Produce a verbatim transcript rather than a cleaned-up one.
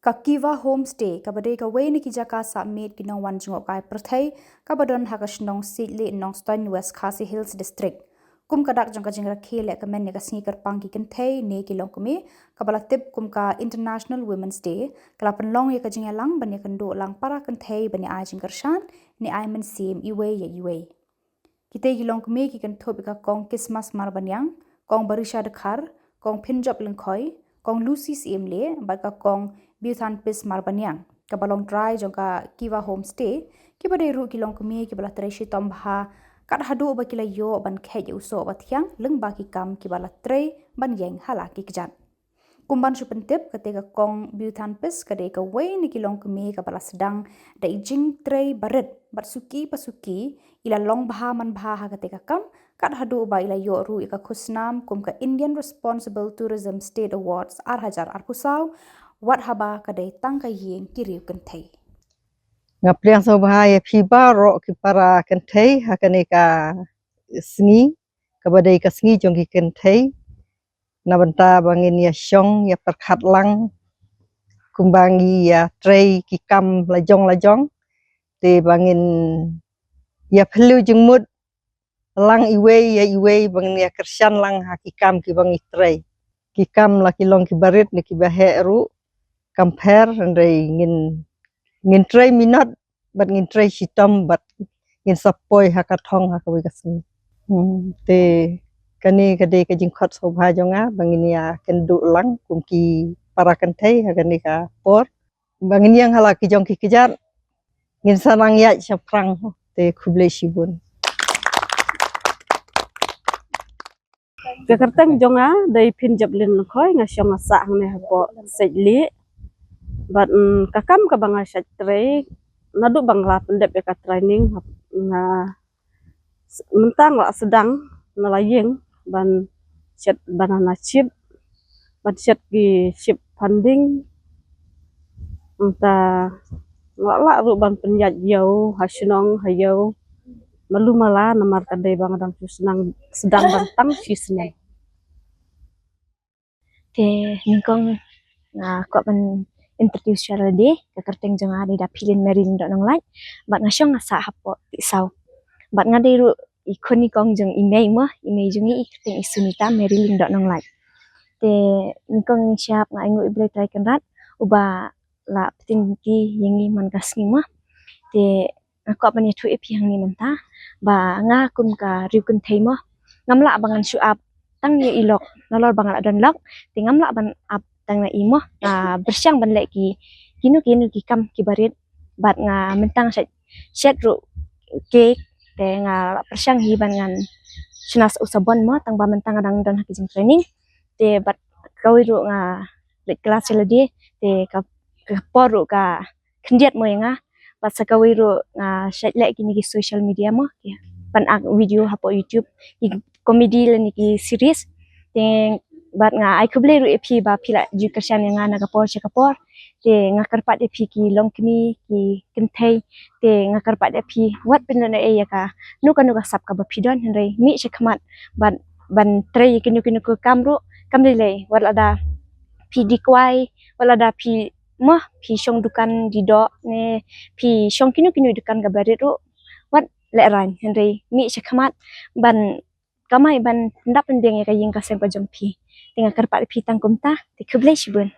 Ka Kiva Homestay kaba dei kawei na ki jaka sah miet ki nongwan jngohkai pyrthei kaba don ha ka shnong Siejlieh, Nongstoiñ, West Khasi Hills District. Kum ka dak jong ka jingrakhe lehkmen ïa ka sngi kyrpang ki kynthei ne ki longkmie kaba la tip kum ka International Women's Day, ka la pynlong ïa ka jingïalang ban ïakynduh lang para kynthei ban ïa ai jingkyrshan ne ai mynsiem iwei ïa iwei. Kitei ki longkmie ki kynthup ïa ka Kong Kismas Marbaniang, Kong Barisha Dkhar, Kong Pynjop Lyngkhoi, Kong Lucy Syiemlieh bad ka Kong Biuthanpis Marbaniang, kaba long trai jong ka Kiva Homestay, kiba dei ruh ki longkmie kiba la trei shitom bha kat haduh ba ki la ïoh ban kheit ïa u soh ba thiang lyngba ki kam kiba la trei ban ïeng ha la ki kjat. Kum ban shu pyntip, kata ka Kong Biuthanpis ka dei kawei na ki longkmie kaba la sdang da i jingtrei barit bad suki pa suki i la long bha man bha ha kata ka kam, kat haduh ba i la ïoh ruh ïa ka khusnam kum ka Indian Responsible Tourism State Awards ar hajar arphew saw, wat haba ka dei tang ka ïing ki riew kynthei. Nga pdiang sngewbha ïa phi baroh ki para kynthei ha kane ka sngi kaba dei ka sngi jong ki kynthei, na bynta ba ngin ïa shong ïa pyrkhat lang kumba ngi ïa trei ki kam lajong lajong, te ba ngin ïa phylliew jingmut lang iwei ïa iwei, ba ngin ïa kyrshan lang ha ki kam kiba ngi trei. Ki kam la ki long kiba rit ne kiba heh ruh kam pher, hynrei ngin, ngin trei minot bad ngin trei shitom bad ngin sa poi ha ka thong ha kawei ka sngi. Hmm, te kane ka dei ka jingkhot sngewbha jong nga ba ngin ïa kynduh lang kum ki para kynthei ha kane ka por, ba ngin ïeng ha la ki jong ki kjat, ngin sa nang ïaid shaphrang. Te khublei shibun. Ka kyrteng jong nga dei Pynjop Lyngkhoi, nga shong nga sah hangne hapoh Siejlieh. Bad, mm, ka kam kaba nga shait trei naduh ba nga la pyndep ïa ka training, nga s-, mynta nga la sdang na la ïing ban shet banana chip, ban shet ki chip funding. Mynta nga la lah ruh ban pynïaid ïew ha shnong ha ïew malu mala, namar ka dei ba nga dang shu sdang, sdang ban tang shisnem. Te nyngkong nga kwah ban introduce shuwa lade, ka kyrteng jong nga dei da Philin Marilyn Dohnohlait, bad nga shong nga sah hapoh Tiehsaw. Bad nga dei ruh i khun i kong jong i mei mo, i mei jong i, i kyrteng i Sunita Marilyn Dohnohlait. Te nyngkong shap nga ainguh ïa U Blei Trai Kynrad uba la pyntip ïa ngi man ka sngi mo. Te nga kwah ban ïathuh ïa phi hangne mynta ba nga kum ka riew kynthei mo, ngam lah ba ngan shu ap tang ïa i lok, nalor ba nga la don lok, te ngam lah ban ap tang na i mo. Nga pyrshang ban leh ki, kino kino ki kam kiba rit, bad nga mynta nga shet, shet ruh cake, te nga la pyrshang hi ban ngan shna u sabon mo, tang ba mynta nga dang don ha ki jingtraining. Te bad kawei ruh nga leit klas sha lade, te ka, ka por ruh ka khyndiat mo ïa nga. Bad sa kawei ruh nga shait leh kine ki social media mo, ki ban act video hapoh YouTube, ki comedy lane ki series. Te bad nga ai khublei ruh ïa phi ba phi la ju kyrshan ïa nga na ka por sha ka por. Te nga kyrpad ïa phi ki longkmie ki kynthei, te nga kyrpad ïa phi wat pynlong ei ïa kano kano ka sap kaba phi don, hynrei mih sha khmat ban, ban trei ïa kino kino ki kam ruh. Kam lei lei, wat lada phi dih kwai, wat lada phi mo, phi shong dukan dih doh ne phi shong kino kino dukan kaba rit ruh, wat lehraiñ, hynrei mih sha khmat ban kamai ban pyndap pynbiang ïa ka ïing ka sem ka jong phi. Te nga kyrpad ïa phi tang kumta, te khublei shibun.